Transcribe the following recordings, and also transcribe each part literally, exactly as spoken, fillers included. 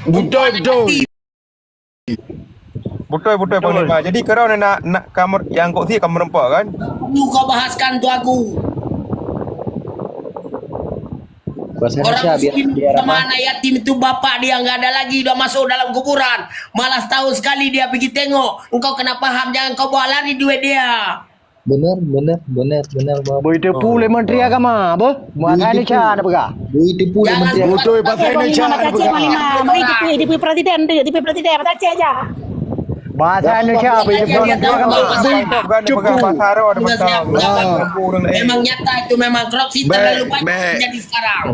Betul, betul. Beutôi, beutôi, Panglima. Jadi, keudroe na, na, ka meurumpok kan? Perlu kau bahaskan tu aku. Orang miskin sama anak yatim itu bapak dia nggak ada lagi, udah masuk dalam kuburan. Malah setahun sekali dia pergi tengok. Engkau kena paham, jangan kau bawa lari duit dia. Bener, bener, bener, bener, Bang. Bui teupeu lé Menteri Agama, beuh? Bahasa Indonesia na peugah. Bui teupeu lé Menteri Agama. Beutôi, bahasa Indonesia na peugah. Bui teupeu, teupeu presiden tu, teupeu presiden, bahasa Aceh aja. Bahasa Indonesia, bui teupeu lé Menteri Agama. Bukan peugah bahasa Arab, ada petang. Memang nyata itu, memang korupsi terlalu banyak terjadi sekarang.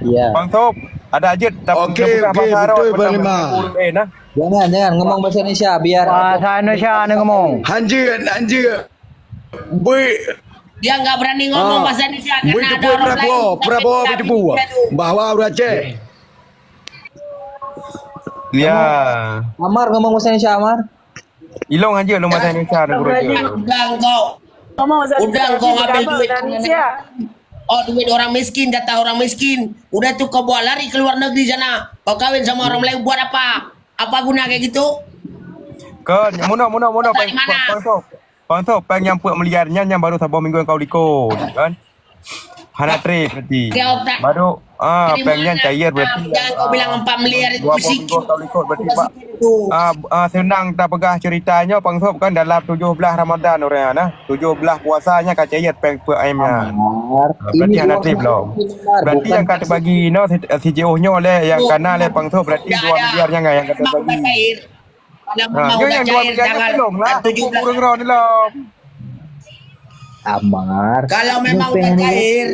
Iya. Bang Top, ada aja tapi oke, oke, betul, Panglima. Jangan, jangan ngomong bahasa Indonesia biar bahasa Indonesia ni ngomong. Hanjeuet, hanjeuet. Bui. Dia nggak berani ngomong bahasa Indonesia karena ada orang lain. Prabowo, Prabowo bui teupeu bahwa ureueng Aceh. Ya. Amar ngomong bahasa Indonesia, Amar. Ilong aja lu bahasa Indonesia negara je. Udah engkau. Udah engkau habis duit. Oh, duit orang miskin, jatah orang miskin. Udah tu kau bawa lari ke luar negeri sana. Kau kawin sama orang Melayu buat apa? Apa guna kayak gitu? Ke, muno, muno, muno, Bang Sok. Bang Sok, peng nyang peuet miliar nyan, nyan baru saboh minggu nyang kau likot, kan? Hana trép berarti. Baru, ah, peng nyan cair berarti. Jangan kau bilang empat miliar itu sikit. Dua boh minggu kau likot berarti, Pak. Ah, ah, senang tapeugah cerita nyoe, Bang Sok, kan dalam tujuh belas Ramadan orang nyan, nah. Tujuh belas puasa nyan ka cair peng peuet M nyan. Berarti hana trép lom. Berarti nyang ka teubagi inoe si, si Jiôh nyoe lé nyang kana lé Bang Sok, berarti dua miliar nyan nyang ka teubagi. Ha, nyoe nyang dua miliar nyan tolonglah. Ureueng droe ni lom. Amar. Kalau memang udah cair,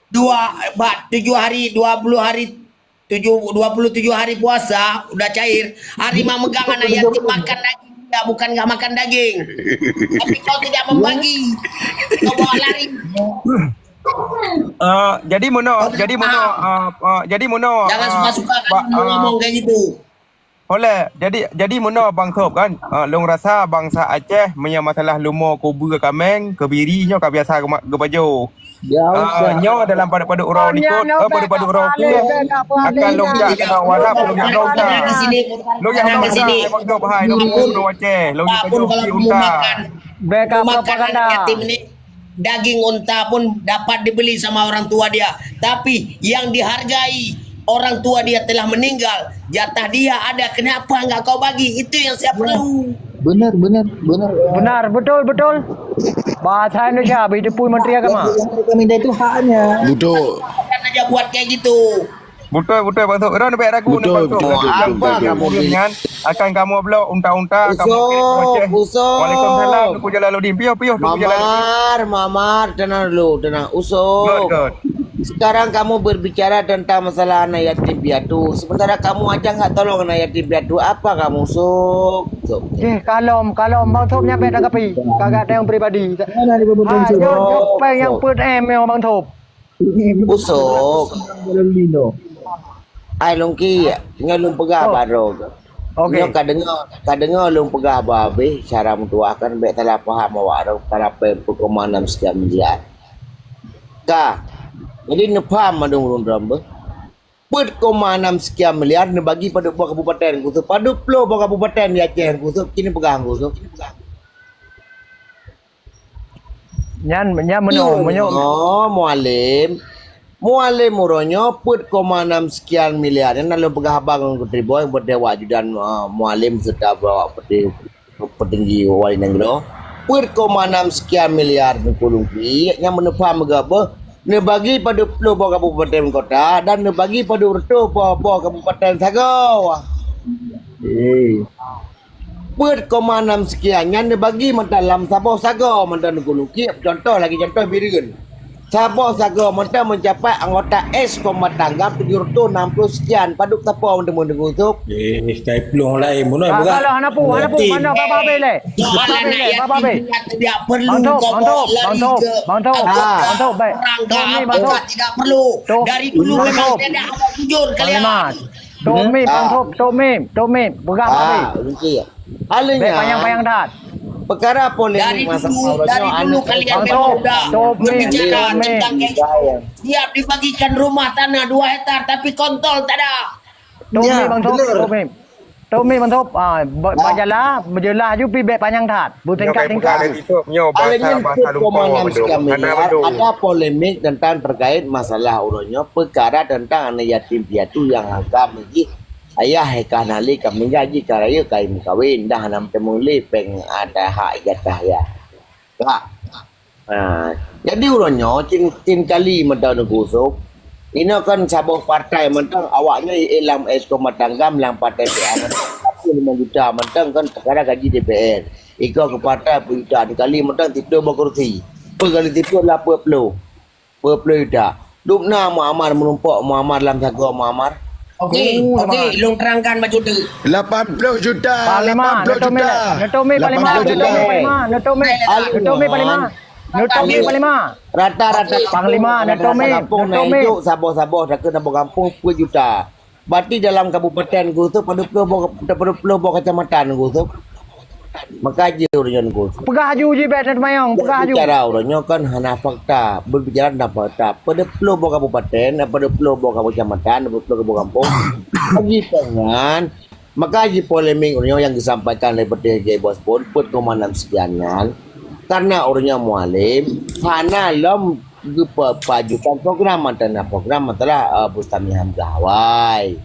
dua, ba, tujuh hari, dua puluh hari, tujuh, dua puluh tujuh hari puasa, udah cair. Hari ma megang anak yatim makan daging, enggak, bukan enggak makan daging. Tapi kau tidak membagi, kau bawa lari. Ah, jadi meunoe, jadi meunoe, ah, ah, jadi meunoe, jangan suka-suka kan ngomong kayak gitu. Oleh, jadi, jadi meunoe Bang Top kan, ah, lôn rasa bansa Aceh meunyoe masalah leumo, kubeue, kaméng, keubiri nyoe ka biasa geuma-, geupajoh. Ah, nyoe dalam padub-padub uroe likot, eh, padub-padub uroe likot akan lôn jak keunoe warab, lôn jak bloe unta. Lôn jak bloe unta, Bang Top, hai, lôn jak bloe unta. Bèk ka propaganda. Daging unta pun dapat dibeli sama orang tua dia. Tapi yang dihargai orang tua dia telah meninggal, jatah dia ada, kenapa enggak kau bagi? Itu yang saya perlu. Benar, benar, benar. Benar, betul, betul. Bahasa Indonesia, begitu pun Menteri Agama. Yang mereka minta itu haknya. Betul. Bukan aja buat kayak gitu. Beutôi, beutôi, Bang Sok. Droeneuh bèk ragu, beutôi, Bang Sok. Beutôi, beutôi, beutôi, beutôi. Nyan akan kamoe bloe unta-unta, kamoe kirim keu Aceh. Usok, Usok. Waalaikumsalam, Teungku Jalaluddin. Piôh, piôh, Teungku Jalaluddin. Mamar, Mamar, tenang dulu, tenang. Usok. Good, good. Sekarang kamu berbicara tentang masalah anak yatim piatu. Sementara kamu aja nggak tolong anak yatim piatu, apa kamu, Usok? Usok. Eh, kalom, kalom, Bang Top nyan bèk tanggapi. Kagak ada yang pribadi. Ha, nyoe, nyoe pèng nyang peuet M nyoe, Bang Top. Usok. Ai Lungki, nyoe lôn peugah baroe. Oke. Nyoe ka deungoe, ka deungoe lôn peugah bah habéh, cara meutuah kan bèk salah paham awak droe, ka lapèe peuet koma nam sekian miliar. Ka. Jadi neupaham mandum ureueng droe beuh. Peuet koma nam sekian miliar neubagi padub boh kabupaten Teungku Sop. Padub ploh boh kabupaten di Aceh Teungku Sop, kini peugah Teungku Sop. Nyan, nyan meunoe, meunyoe. Oh, Mualem. Mualem uroe nyoe peuet koma nam sekian miliar. Nyan lôn peugah haba ngon Keuntri Boy, beude wak ajudan, ah, Mualem serta bak peuti-, peutinggi wali nanggroe. Peuet koma nam sekian miliar Teungku Lungki, nyan meuneupaham meuga beuh, neubagi padub ploh boh kabupaten kota dan neubagi padub reutôh boh, boh kabupaten sagoe. Eh. Peuet koma nam sekian nyan neubagi mantong lam saboh sagoe mantong Teungku Lungki, contoh lagi contoh Bireuen. Saboh sagoe mantong meucapai anggota S rumah tangga tujoh reutôh nam ploh sekian, padub sapo mantong Teungku Sop. Eh, tai plueng laén meunoe. Ah, berat. Kalau hana pu, hana pu, mana baba bele? Baba bele, baba bele. Tidak perlu Bang Top, Bang Top, Bang Top, Bang Top, Bang Top, baik. Top ni, Bang Top. Tidak perlu. Dari dulu memang tidak ada jujur kalian. Top mim, Bang Top, Top mim, Top mim. Peugah Pak Bim. Ah, Lungki. Bèk panyang-panyang that. Peukara polémik masa lalu nyoe, dari dulu kalian memang udah berbicara tentang kayak gitu. Siap dibagikan rumah tanah dua hektar, tapi kontol tak ada. Tom Ya, Mik, Bang Tom, bener. Tom Mik. Tom Mik, Bang Tom. Ah, ba-, Bang Jala, berjelas ju pi bèk panyang that. Nyoe Beutengkat kai peugah tingkat. Lé Tom, nyoe Alèh bahasa, nyoe bahasa lumpur mandum. Hana mandum. Ada polemik tentang terkait masalah uroe nyoe, peukara tentang aneuk yatim piatu nyang agam jih. Ayah ka hana lé, ka meuninggai, jih ka rayeuk, ka meukawen, dah hana meuteumé lé péng ateueh hak ijazah yah. Ka. Ha, jadi uroe nyoe cit, cit kali mantong Teungku Yusuf. Inoe kan saboh partai mantong awaknyoe lam esko matang gam lam partai P R. Tapi lima juta mantong kan peukara gaji D P R. Iko keu partai peuet juta dikali mantong tiga boh kursi. Peukali tiga lah peuet ploh. Peuet ploh juta. Dubna muamar meurumpok muamar lam sagoe muamar. Okey, Oh, okey, sama. Lôn terangkan bacut tu. Lapan ploh juta, Panglima, lapan ploh juta. Neutome, neutome Panglima, Lapan ploh juta. Neutome Panglima, neutome. Alhamdulillah. Neutome Panglima. Neutome Panglima. Panglima, neutome, Kampung neutome. Naik hidup, saboh-saboh takut saboh kampung sepuluh juta. Berarti dalam kabupaten Gusuk, pada puluh boh, pada puluh boh kecamatan Gusuk. Maka jih ureueng nyan Gusuk. Peugah aju jih, bèk teumayong, peugah aju. Berbicara ureueng nyoe kan hana fakta. Berbicara tentang fakta. Pada puluh boh kabupaten, pada puluh boh kecamatan, pada puluh boh kampung. Bagi pengan, maka jih polemik ureueng nyoe nyang disampaikan oleh Peuteuh G Bos Pon, peuet koma enam sekian nyan. Karena ureueng nyoe Mualem, hana lom geupajukan program, mantong na program masalah, eh, Bustami Hamzah Awai.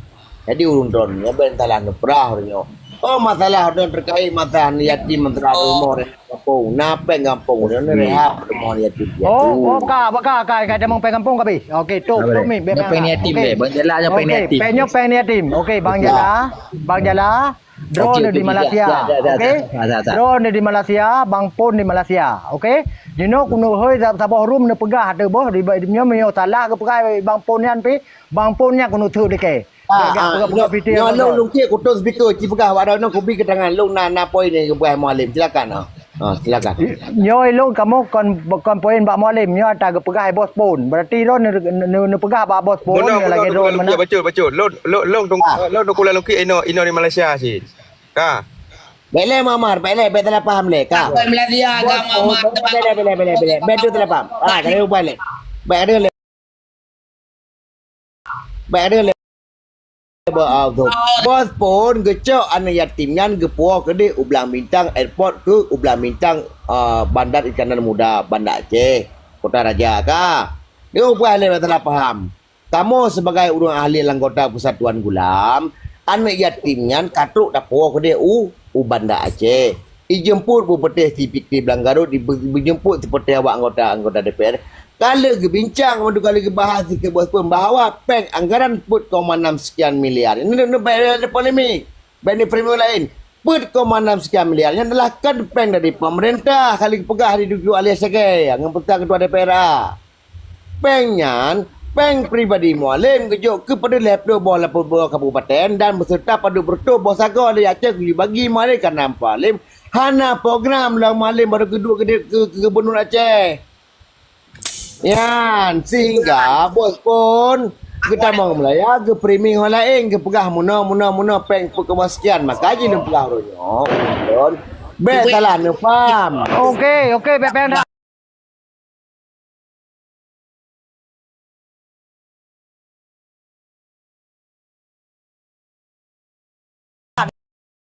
Jadi ureueng droeneuh nyoe bèk salah neupeurah ureueng nyoe. Oh, masalah droeneuh terkait masalah yatim, masalah rumoh rehab gampông. Na péng gampông ureueng nyoe rehab rumoh yatim piatu. Oh, oh, ka, baka, ka, ka tamong péng gampông ka bih. Okey, tok, tok mi, bèk. Nyoe péng yatim deh, Bang Jala nyoe péng yatim. Okey, péng nyoe péng yatim. Okey, Bang Jala, Bang Jala. Droeneuh di Malaysia. Okey? Droeneuh di Malaysia, Bang Pon di Malaysia. Okey? Jinoe keuneuk hôi sa-, saboh rum neupeugah ateueh boh, di, di, nyoe meunyoe salah geupeugah Bang Pon nyan pih, Bang Pon nyan keuneuk thôt dikée. Ah, Gak ah, peugah-peugah nyoe, video nyoe lôn, lôn kiek kutôh speaker, ci peugah awak droeneuh kubi keutangan lôn na, na poin nyang geupeugah Mualem. Silakan, ah. Ah, silakan. Nyoe lôn kamoe kon, kon poin bak Mualem, nyoe ata geupeugah Bos Pon. Berarti droeneuh neu-, neu-, neupeugah bak Bos Pon, nyoe lagèe droeneuh meunan. Bacut, bacut. Lôn, lôn, lôn dong, ah, lôn dong kula lôn kiek inoe, inoe di Malaysia cit. Ka. Bèk lé Muammar, bèk lé, bèk salah paham lé, ka. Bèk lé, bèk lé, bèk lé, bèk lé, bèk lé, bèk lé, bèk lé. Bèk lé. Bèk lé. Bos Pon geucok aneuk yatim nyan geupuwoe keudéh u Blang Bintang Airport keu u Blang Bintang, ah, Bandar Iskandar Muda, Banda Aceh, Kota Raja, ka. Nyoe bèk lé salah paham. Kamoe sibagai ureueng ahli anggota Persatuan Gulam, aneuk yatim nyan ka trok tapuwoe keudéh u, u Banda Aceh. Ijeumput beupeuteh si Fikri Blang Garot, ibe-, ibeujeumput sipeuteh awak anggota-anggota D P R. Ka lheueh geubincang, mandum ka lheueh geubahas dikeue Bos Pon bahwa péng anggaran peuet koma enam sekian miliar. Ini, ini, ini, ini polemik. Bèk neupeureumeun laén. Peuet koma enam sekian miliar nyan adalah kan péng dari pemerintah, ka lheueh geupeugah di Duku Alias Sagai, ngon peurintah Ketua D P R A. Péng nyan, péng pribadi Mualem geujok keu padum lhèe ploh boh lapan boh kabupaten dan beserta padum reutôh boh sagoe di Aceh geubagi Mualem karena Mualem hana program lom Mualem baru geuduek keu, keu, keu gubernur Aceh. Nyan, sehingga Bos Pon geutamong meulaya, geupeuriming orang laén, geupeugah meunoe, meunoe, meunoe, péng peuet koma sekian. Maka jih lôn peugah uroe nyoe, Bos Pon, bèk salah neupaham. Okey, okey, bèk péng dah.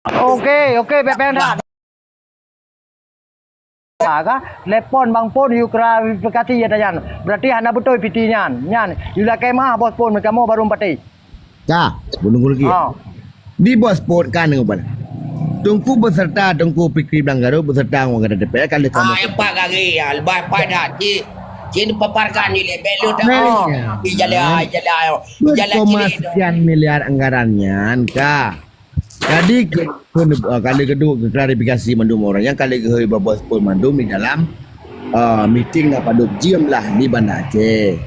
Okey, okey, bèk péng that. Ka, ka? Telepon Bang Pon, yue klarifikasi ya nyan. Berarti hana beutôi piti nyan. Nyan, yue lakèe meu'ah Bos Pon, kamoe baru meupatéh. Ka, Gunung Gunung Lagi. Ha. Di Bos Pon ka neu bala. Teungku beserta Teungku Fikri Blang Garot beserta anggota D P R ka lheueh kamoe. Ah, empat kali ya, lepas empat dah. Ci, ci paparkan ni, lebih lu dah. Okey. Di jalan, jalan, jalan Peuet koma sini dah. Sekian miliar anggaran nyan ka. Jadi, ke, ke, eh, kali kedua, ke klarifikasi mandum orang yang kali keuhoi Bos Pon mandum di dalam, eh, meeting na padub jeuem lah di Banda Aceh.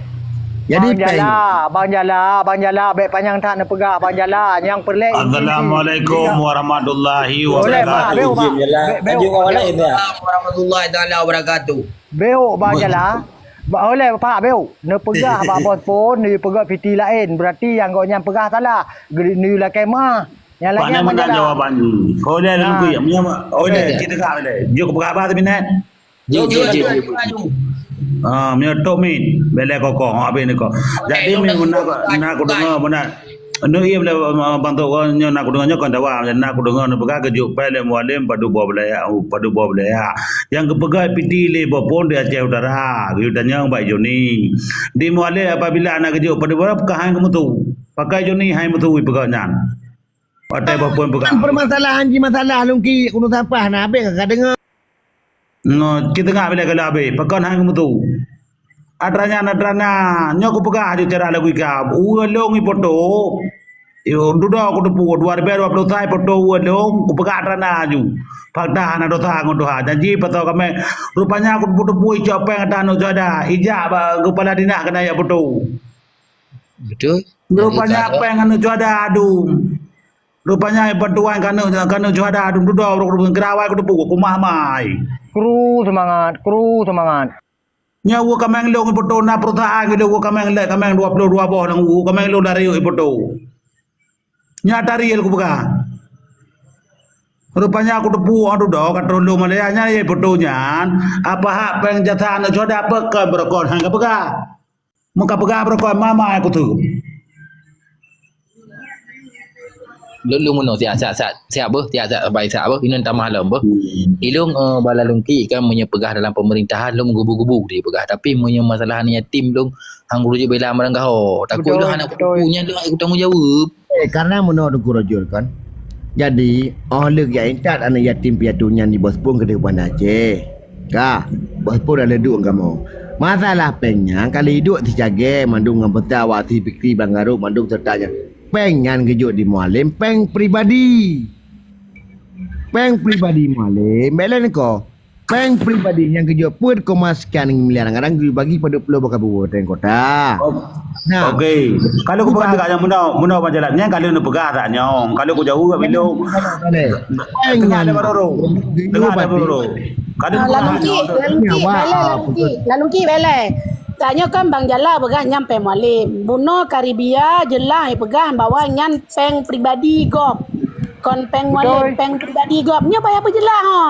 Jadi, Bang Jala, Bang Jala, Bang Jala, bèk panyang that neupeugah, Bang Jala, nyang peureulèe. Assalamualaikum warahmatullahi wabarakatuh. Bèk, bèk, bèk. Waalaikumsalam warahmatullahi taala wabarakatuh. Bèk, Bang Jala. Ba-, oleh Pak Bèk, neupeugah bak Bos Pon, neupeugah piti laén. Berarti nyang gobnyan peugah salah. Geu-, neulakèe meu'ah. Nyang lagèe nyan meunan jawaban jih. Kau dah lalu kuyak. Punya mak. Oh, dah, kita kah dah. Jok peugah apa tu minat? Jok, jok, jok. Ah, punya tok min. Belai kokong, habis ni kau. Jadi, min guna, guna aku dengar benar. Neuiem lé, eh, bantu nyoe na kudeungoe nyoe kon dawa, na kudeungoe neupeugah geujok péng lé Mualem padub boh blaih, padub boh blaih. Nyang geupeugah piti lé boh phon di Aceh Utara, geuyue tanyong bak Joni. Di Mualem apabila na geujok padub boh blaih, peugah hai geumeusu. Pakai Joni hai meusu ipeugah nyan. Watèe boh phon peugah. Permasalahan jih masalah lungki kudu sampah na habéh ka deungoe. Nyoe, cit teungoh bilai ka lheueh habéh, pakon han geumeusu. Atra nyan, atra na, nyoe kupeugah aju cara lagèe ka, ureueng lôn ipoto, dudoe kuteupeue, dua ribèe dua ploh sa ipoto ureueng lôn, kupeugah atra na aju. Fakta hana dosa ngon Tuhan. Janji pasoe kamoe, rupanya kuteupeue-teupeue icok péng atra aneuk syuhada, ijak bak kepala dinas keunan jak poto. Betul. Rupanya péng aneuk syuhada adum. Rupanya bantuan keu aneuk, keu aneuk syuhada adum dudoe, ureueng keurawai kuteupeue, kumah mai. Kru seumangat, kru seumangat. Nyoe ureueng kaméng lôn ipoto na perusahaan keu lôn, ureueng kaméng lé, kaméng dua ploh dua boh lam ureueng kaméng lôn dari ipoto. Nyoe atra real kupeugah. Rupanya kuteupeue dudoe ka trôh lôn Malaya nyan ipoto nyan, apa hak péng jasa aneuk syuhada apa kon beureukoh han kapeugah. Meukapeugah beureukoh mama aku tu. Lôn, lôn meunoe siat, siat, siat, siat beuh, siat, siat, sabai siat beuh, inong tamah lom beuh. Ilôn, eh, bala lungki kan meunyoe peugah dalam pemerintahan lôn meugubu-gubu di peugah, tapi meunyoe masalah aneuk yatim lôn han geureujeuk bela meuranggaho. Takot ilôn hana kuteupeu nyan lôn hana kutanggong jaweueb. Eh, karena meunoe Teungku Rojul kan. Jadi, oh lheueh jak intat aneuk yatim piatu nyan di Bosphon keudeh Banda Aceh. Ka, Bosphon dah leuduek kamoe. Masalah péng nyan ka lheueh duek sicagée mandum ngon peunsa awak si Fikri Bang Garuk mandum serta nyan. Péng nyan geujok di Mualem, péng pribadi. Péng pribadi Mualem, bék lé niko. Péng pribadi nyang geujok peuet koma sekian miliar anggaran geubagi padub ploh boh kabupaten kota. Oh, nah. Oke. Kalau kupeugah agak nyang meunoe, meunoe Bang Jalal. Nyan kalau neupeugah agak nyong. Kalau kujaweueb bilong. Péng nyan. Tengah ada baroro. Tengah ada baroro. Kalau Ah, kupeugah Lalungki, agak nyong. Lalungki, Nyawa, belai, ah, Lalungki. Betul. Lalungki, belai. Tanyoe kan Bang Jalal peugah nyan péng Mualem. Bunoe Karibia jeulaih peugah bahwa nyan péng pribadi gob. Kon péng Mualem, Betul. péng pribadi gob. Nyoe payah peujeulaih, ho.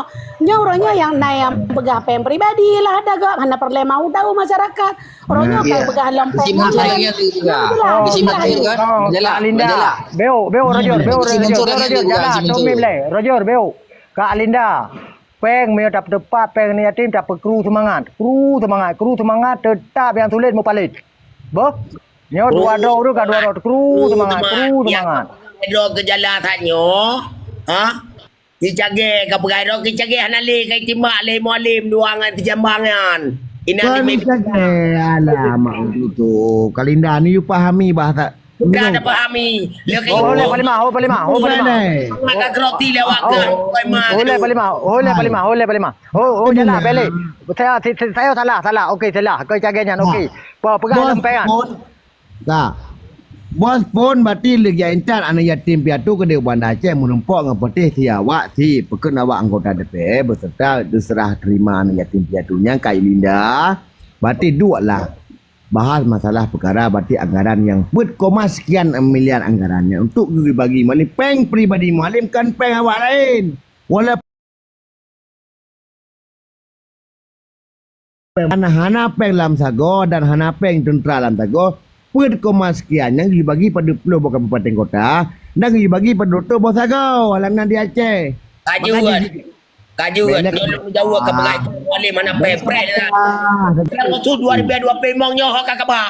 Nyoe uroe nyoe nyang na nyang peugah péng pribadi lah ada gob, hana peureulée mau tahu masyarakat. Uroe nyoe Nah. ka Ya. peugah lom péng Isi masa Mualem. yang tu juga. Jeulaih, Isi masa jeulaih. yang tu kan? Oh, Jelah, Kak Linda. jelah. Beuk, beuk, Roger, beuk, Isi Roger, masa beuk, yang Roger, tu juga, jelah. isi Tommy masa. Belai. Roger, beuk. Kak Linda. Péng meunyoe tapeuteupat péng aneuk yatim, tapeukru seumangat. Kru seumangat, kru seumangat, teutap nyang sulet mupalét. Boh? Nyoe dua Oh, droe ureueng ka dua droe, kru kru seumangat, seumangat. kru Nyang seumangat. Droe keu jalan that nyoe, ha? Sicagée ka peugah droe keu cagée hana lé ka itimbak lé Mualem dua ngon sijambang nyan. Inan Kon limong cagée, alah, mak udu tu. Kalinda ni you pahami bahasa. Bukan Minong. Ada pahami. Lé keu Oh, oleh Panglima, oh, Panglima, oh, Bukan, Panglima. eh. Maka groti lewat Oh, ke, oh, Panglima oleh tu. Panglima, oleh Hai. Panglima, oleh Panglima. Oh, oh, Panglima. jalah, belek. Saya, saya, saya salah, salah. Okey, salah. Keu cagée nyan, Ha. okey. Peugah Bos lom péng nyan. Pon, ka. Bos Pon berarti leueh jak intat aneuk yatim piatu keudeh Banda Aceh meurumpok ngon peuteh si awak si peukheun awak anggota D P R beserta diserah terima aneuk yatim piatu nyang ka ilinda. Berarti duek lah bahas masalah peukara berarti anggaran nyang peuet koma sekian miliar anggaran nyan untuk geubagi Mualem péng pribadi Mualem kan péng awak laén. Walaupun hana, hana péng lam sagoe dan hana péng teuntra lam sagoe, peuet koma sekian nyang jibagi padub ploh boh kabupaten kota dan jibagi padub reutôh boh sagoe lam na di Aceh. Laju Makanya kan. ji-, Laju kan. Belek. Nyoe lôn jaweueb ka Ah. peugah Mualem hana péng preh dah. Ah. Nyang khusus dua ribu dua puluh lima nyoe ho ka kaba.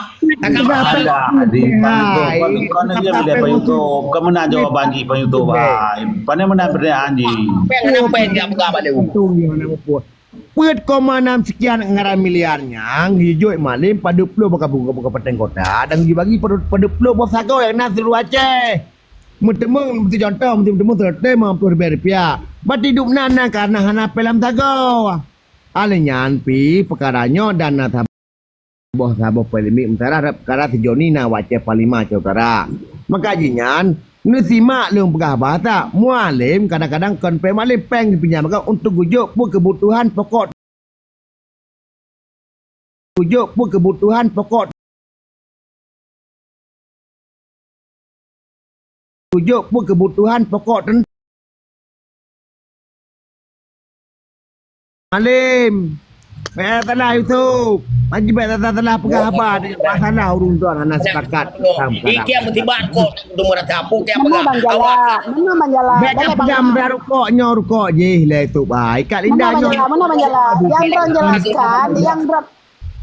Ka kaba. Ada di Hai. Bangkok, kon, kon lagèe Hai. Bang Yusuf, kon meunan jawaban jih Bang Yusuf, Hai. Hai. Pane meunan pertanyaan jih. Péng hana péng jak peugah bak lé. Untung dia hana mupuk. Peuet koma enam sekian anggaran miliar nyang jijok Mualem padub ploh boh kabu-, kabupaten kota dan jibagi padub, padub ploh boh sagoe nyang na seuluruh Aceh. Meuteumèe, meuteumèe contoh, meuteumèe, meuteumèe seratus lima puluh ribèe rupiah. Berarti dup nan, nan karena hana péng lam sagoe. Alèh nyan pih peukara nyoe dan na saboh, saboh polemik meusalah rab peukara si Joni na wacée Panglima Aceh Utara. Maka jih nyan, neusimak lôn peugah bahasa, Mualem kadang-kadang kon péng Mualem, péng jipinjam bank untuk geujok peue keubutuhan pokok Kujok peue keubutuhan pokok. Kujok peue keubutuhan pokok ten-, Mualem. Bèk salah Yusuf. Haji bèk salah-salah peugah haba. Masalah ureueng tuan hana sepakat. Ikia musibah kok tu merasa apa ke apa? Mana Bang Jala? Mana Bang Jala? Bèk peugah rukok nyoe rukok jih lé Yusuf. Ikat lidah nyoe. Mana Bang Jala? Mana Bang Jala? Yang Bang jelaskan, yang Bang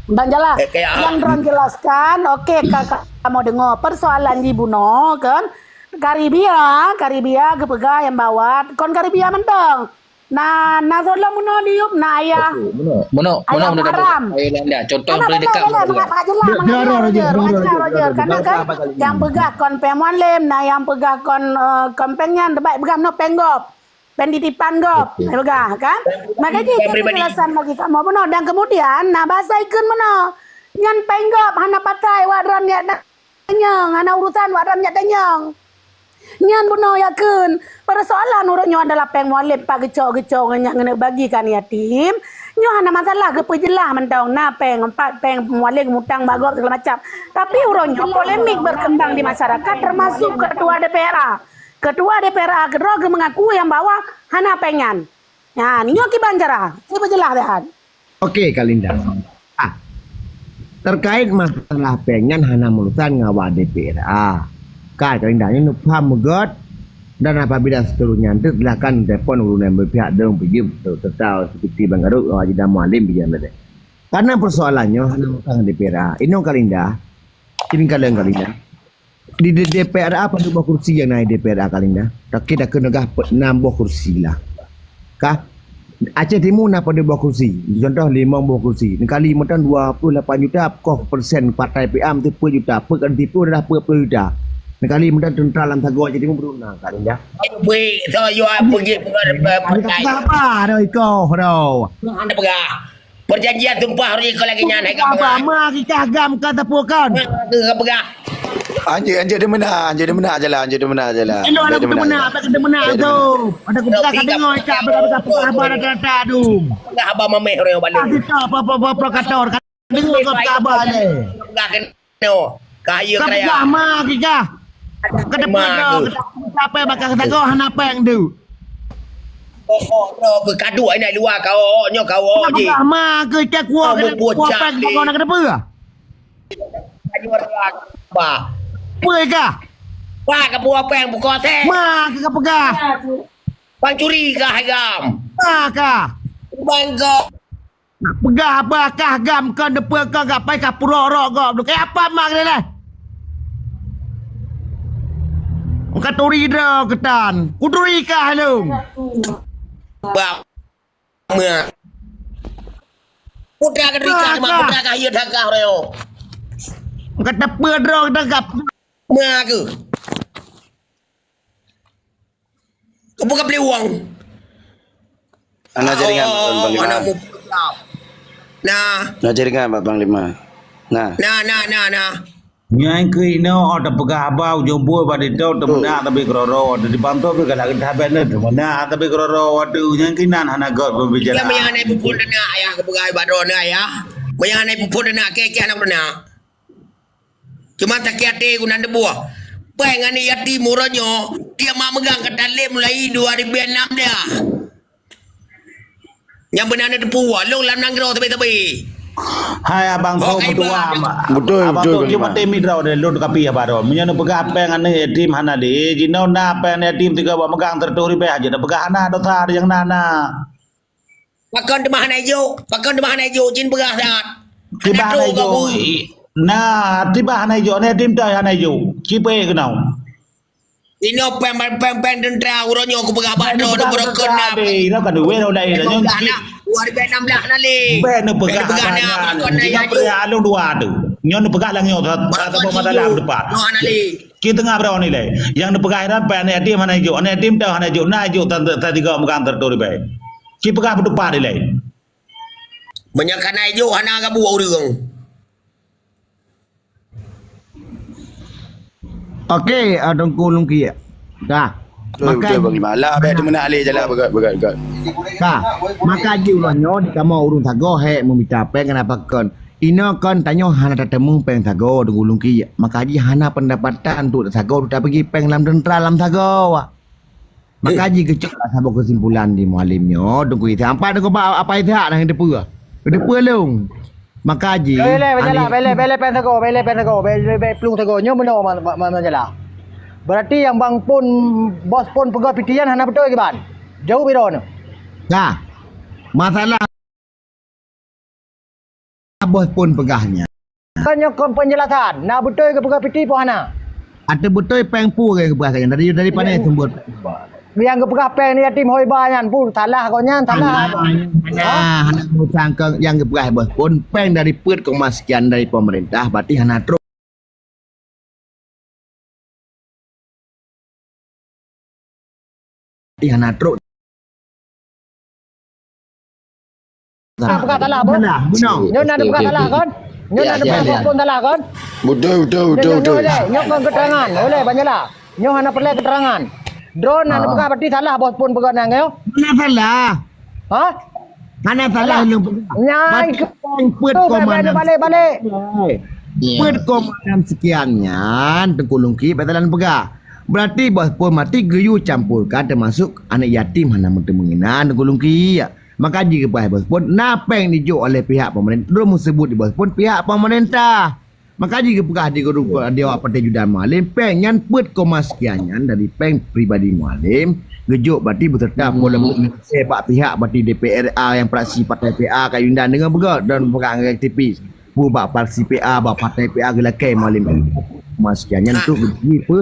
Bang Jala, eh, kayak yang Drone jelaskan, oke, ka, ka, kamoe deungoe. Persoalan jih bunoe, kan? Karibia, Karibia geupeugah nyang bahwa kon Karibia mantong. Na, na soe lom bunoe di yup, na ayah. Meunoe, meunoe, ayah meunoe, meunoe, Haram. Ayah Landa. Contoh paling dekat. Mangat jeulaih, mangat jeulaih, Roger. Karena kan, nyang peugah kon péng Mualem, na nyang peugah kon, eh, kon péng nyan, terbaik peugah meunoe péng gob. Péng titipan gob, peugah, kan? Makajih keuneuk jeulasan bagi kamoe bunoe. Dan kemudian, na bahasa ikheun bunoe. Nyan péng gob hana pakai wak droeneuh tanyong, hana urusan wak droeneuh tanyong. Nyan bunoe yakheun, persoalan ureueng nyoe adalah péng Mualem, pak geucok-geucok ngon nyan keuneuk bagi keu yatim. Nyoe hana masalah, geupeujeulaih mantong na péng, empat péng Mualem mutang bak gob segala macam. Tapi uroe nyoe polemik berkembang di masyarakat, termasuk ketua D P R A. Ketua D P R A keudroe geumeungaku nyang bahwa hana péng nyan. Nyan, nyoe kiban cara. Cuba jeulaih that. Oke, Kak Linda. Ah, terkait masalah péng nyan hana meurusan ngon awak D P R A. Kan, Kak Linda, nyoe neupaham meugot. Dan apabila seterusnya nanti, silakan telepon ureueng nyang berpihak dong pijeuem serta seperti Bang Garut, Haji Damu Alim pijeuem tadi. Karena persoalannya hana meurusan ngon D P R A. Inoe, Kak Linda, sini kalian, Kak Linda. Di, di D P R A padum boh kursi nyang na di D P R A Kak Linda? Tapi dah kena gah pe-, enam boh kursi lah. Kah? Aceh Timur na padum boh kursi. Contoh, limong boh kursi. Dikali mantong dua puluh lapan juta, koh persen partai P A M tu peuet juta. Peuet kali tipu adalah peuet puluh juta. Dikali mantong tentara lam sagoe Aceh Timur baru na Kak Linda. Weh, so you are pergi. Ada apa dah ikoh dah? Anda pegang. Perjanjian sumpah hari kau lagi nyan, hai kau pegang. Ma kita agam ka tepuk kan? Ma ke kau pegang? Anjir, anjir dia menang, anjir dia menang je lah, anjir dia menang je lah. Elok anak kita menang, tak kita menang tu. Ada kita kat dengar cak berapa apa rata-rata tu. Pegang abang mameh orang balik. Kita apa apa provokator. Kat dengar kau tak apa ni. Pegang. Nyoe, kaya keraya. Ka peugah ma kikah. Ka teupeue droe, ka teupeue sapeue bak ka sagoe hana péng tu. Oh, oh, bro, keu kaduk ai nai luwa ka, oh, oh, nyoe ka, oh, ji. Ka peugah ma keu cak kuah, ka teupeue péng, ka teupeue. Ayo, ba. Peue kah? Ba, ka peue péng, buka teh. Ma keu ka peugah. Bang curi kah, agam? Ma kah? Bang kau. Peugah apa kah gam kon depe kah gapai ka purok-rok gob tu. Kaya apa mak dia lah? Engka turi droe keutan. Kuturi kah lung. Bak. Mak. Putra ke derika mak putra kah iya dagah reo. Engka tepe droe keutan gap. Mak ke. Kau buka beli uang. Ana jaringan, Pak Panglima. Ana mu-, nah. Nah, jaringan, Pak Panglima. Nah. Nah, nah, nah, nah. Nyang keu inoe, oh, tapeugah haba ujong buet bak ditong, teumeunang tapi keuroro, di pantô pih galak geutabek neuh, teumeunang tapi keuroro, waduh, nyang keu inan hana göt peubicara. Nyang meunan pupun teunak, ayah geupeugah bak droeneuh, ayah. Meunan pupun teunak, kèe-kèe hana peureunah. Cuma sakét até geunan teuboh. Péng aneuk yatim uroe nyoe, tiep mak meugang ka talém mulai dua ribu enam dah. Nyang beuna na teupeue, lôn lam nanggroe sabe-sabe. Hai abang Tho meutuah. Betul, abang Tho, cuma temi droe deh, lôn kapiah baroe. Meunyoe neupeugah péng aneuk yatim hana lé, jinoe na péng aneuk yatim tiga bak meugang seratus ribèe aja neupeugah hana dosa nyang na na. Pakon teuma hana ijok? Pakon teuma hana ijok? Jin peugah that. Tiba hana ijok. Na, tiba hana ijok, na tim tai hana ijok. Cipe keunoe. Inoe pèng, pèng, pèng teuntara uroe nyoe kupeugah bak droe, neupeugah keu na. Inoe kan duwe udah inoe. Dua ribu enam belas na lé. Bèk neupeugah na, pakon na ijok. Along dua tu. Nyoe neupeugah lang nyoe, tak, tak, tak, masalah depan. Nyoe hana lé. Ci teungoh brôk nilai. Nyang neupeugah nyan, pih aneuk yatim hana ijok. Aneuk yatim teuh hana ijok. Na ijok tan, tan, tan tiga meugang teuh turi bai. Ci peugah beutupat nilai. Meunyoe ka na ijok, hana gabuek ureueng. Oke, ah, Teungku Lungkiek. Dah. Betul, betul, Bang Lima. Alah, bèk teumeunak lé jalan beugöt, beugöt, beugöt. Ka, maka jih uroe nyoe di kamoe ureueng sagoe hék meumita péng, kenapa kon? Inoe kon tanyoe hana tateumé péng sagoe deungon lungki, maka jih hana peundapatan untuk sagoe tapeugi péng lam teuntra lam sagoe. Maka jih geucok lah saboh keusimpulan di Mualem nyoe, Teungku Ishak. Ampat Teungku ba-, apa Ishak nyang teupeue? Deupeue lôn. Maka jih, Bèk lé, bèk jalan, bèk lé, bèk lé péng sagoe, bèk lé péng sagoe, bèk lé, bèk lé péng sagoe. Nyoe meunoe ma-, ma-, ma-, masalah. Berarti nyang bang phôn, bos phôn peugah pitian hana beutôi kiban. Jaweueb droeneuh. Nah, masalah bos phôn peugah nyan. Kan nyoe kon penjelasan. Na beutôi geupeugah piti po hana? Ateueh beutôi péng peue geupeugah nyan? Dari, dari pané sumber? Nyang geupeugah péng yatim hoi ba nyan pun salah gobnyan, salah. Hana, hana, hana sangka nyang geupeugah bos phôn péng dari peuet koma sekian dari pemerintah, berarti hana trok. Berarti hana trok. Nah, peugah salah, bos. Salah, beuna. Nyoe na peugah salah, kan? Nyoe na peugah salah, kan? Beutôi, beutôi, beutôi, beutôi. Nyoe, nyoe, nyoe kon keterangan. Boleh, banyalah. Nyoe hana peureulèe keterangan. Droeneuh na peugah berarti salah, bos phôn peugah nyan, nyoe. Hana salah. Ha? Hana salah lôn peugah. Nyai berarti ke-, péng peuet koma enam. Balik, balik. Peuet koma enam sekian nyan, Teungku Lungki, bèk salah lôn peugah. Berarti bos phôn maté geuyue campurkan termasuk aneuk yatim hana meuteumèe na, Teungku Lungki. Maka jih geupeugah bos phôn, na péng dijok oleh pihak pemerintah. Droe meuseubut di bos phôn pihak pemerintah. Maka jih geupeugah di guru, di awak Partai Judan Mualem, péng nyan peuet koma sekian nyan dari péng pribadi Mualem, geujok berarti beserta bak pihak berarti D P R A nyang fraksi Partai P A ka Judan deungoe beugöt dan peugah ngon aktivis. Pu bak fraksi P A, bak Partai P A geulakèe Mualem. Koma sekian nyan tu bagi pe.